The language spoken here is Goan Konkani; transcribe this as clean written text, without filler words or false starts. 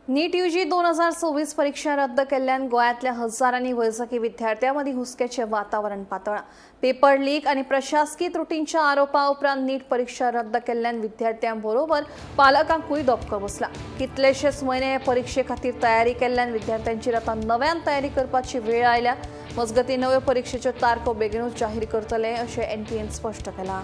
नीट यूजी 2026 परीक्षा रद्द केल्ल्यान गोंयांतल्या हजारांनी वैजकी विद्यार्थ्यां मदीं हुस्क्याचें वातावरण पातळ्ळां. पेपर लीक आनी प्रशासकीय त्रुटींच्या आरोपा उपरांत नीट परीक्षा रद्द केल्ल्यान विद्यार्थ्यां बरोबर पालकांकूय धपको बसला. कितलेशेच म्हयने हे परिक्षे खातीर तयारी केल्ल्यान विद्यार्थ्यांचेर आतां नव्यान तयारी करपाची वेळ आयल्या. मजगतीं, नव्यो परिक्षेच्यो तारखो बेगीनूच जाहीर करतले अशें एनटीएन स्पश्ट केलां.